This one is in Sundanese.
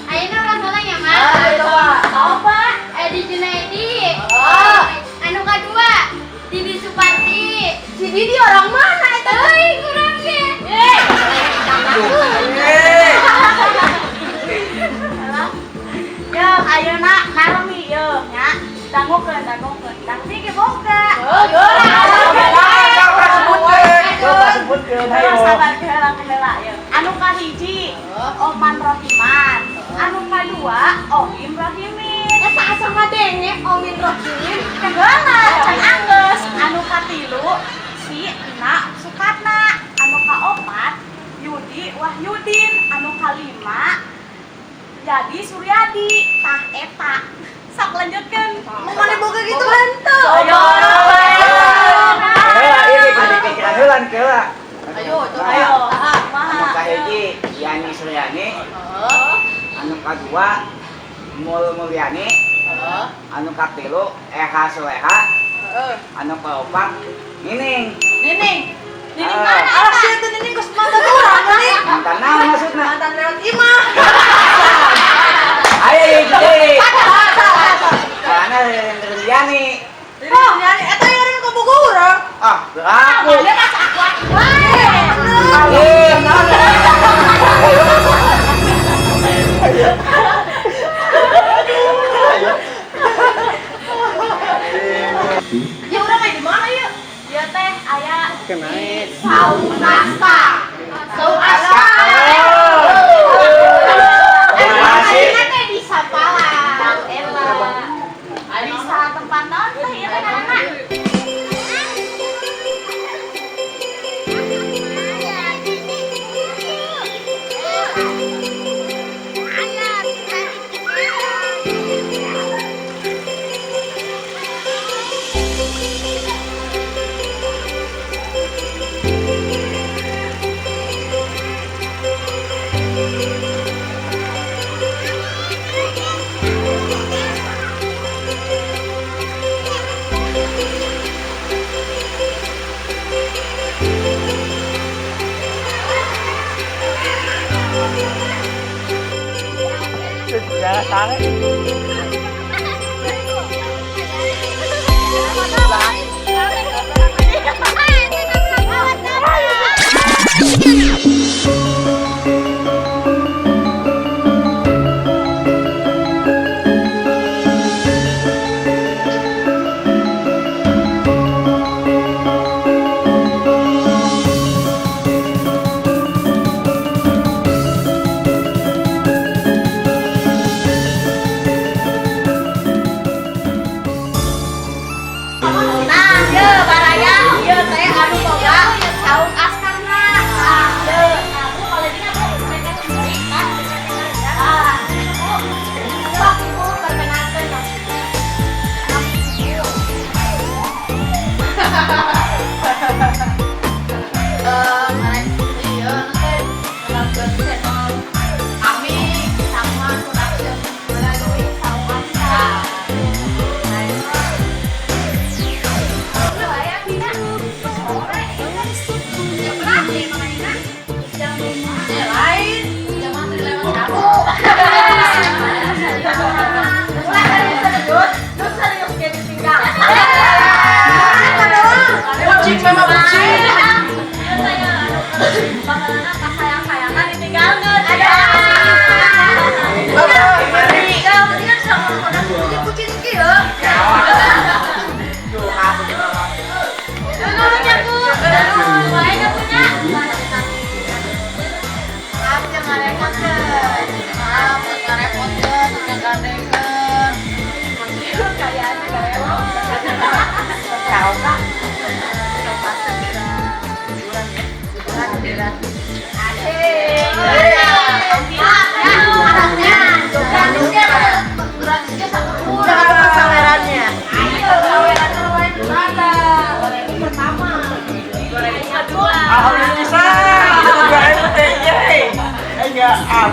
Ayeuna urang heula nya, Mak. Ayo coba. Apa? Edi Junaidi. Oh. Anu kadua, Didi Suparti. Si Didi orang mana eta? Euy, kurang ge. Eh. Eh. Yo, ayeuna Narmi yo nya. Dangukeun, dangukeun. Narmi ge boga. Oh, Coba sebutkeun, Ayo ayo. Sabar heula heula yo. Anu kahiji Oman Rohiman. Anu kadua Ohim Rohimin. Eta asa ngadenge Omin Rohimin. Heula, can anggeus. Anu katilu si Ena Sukatna. Anu kaopat Yudi Wahyudin. Anu kalima Jadi Suryadi. Tah eta. Sok lanjutkeun. Mau mana boga gitu henteu. Ayo. Heula, ieu kudu pikiran heula heula. Ayo, coba. Ayo. Anu kahiji Yani Suryani, anu kadua Mul Mulyani, anu katilu Eha Suleha, anu kaopat Nining. Nining. Nining Ah. mana? Alah sia teh Nining geus mantan urang geuning. Mantan naon maksudna? Mantan lewat imah. Ayo ieu deui. Mana Yani? Oh, Yani eta yang ka boga urang. Ah, beraku. Dia mas aku aku wae. Eh, Ya urang aya di mana ieu? Ieu teh aya Kenaik. Saung Nasta. Saung Aska. Masih. Ayeuna teh di Sapala. Eta. Bisa tempat naon teh ieu teh ngaranna? Jangan tangan. Nah, ye baraya, ye teh anu boga saung askarna. Nah, ye, nah, Bu kalau ini Bu mereka sendiri kan. Ah, Bu. Sok Ibu perkenalkeun. Iya, nanti melakukan channel kami sama production melalui Saung Aska. Ya lain, zaman 3 lewat 1. Mulai dari serius, nu serius ge ditinggal. Kucing memang kucing. Bakalana kasayang-sayangan ditinggalkeun. Ada. Ya, mendingan sama production kucing kieu. Nuhun ya, Bu. Nuhun wae nya punya. Maaf ya ngarepotkeun. Maaf ngarepotkeun, ngagandengeun. Kayaknya kayak Tahu kak? Gratisnya satu bulan. Jangan lupa sawerannya. Ayo, sawerannya lain mana? 2.000 pertama, 2.000 kedua. Alhamdulillah. 2 ribu teh. Yeay. Enggak, ah.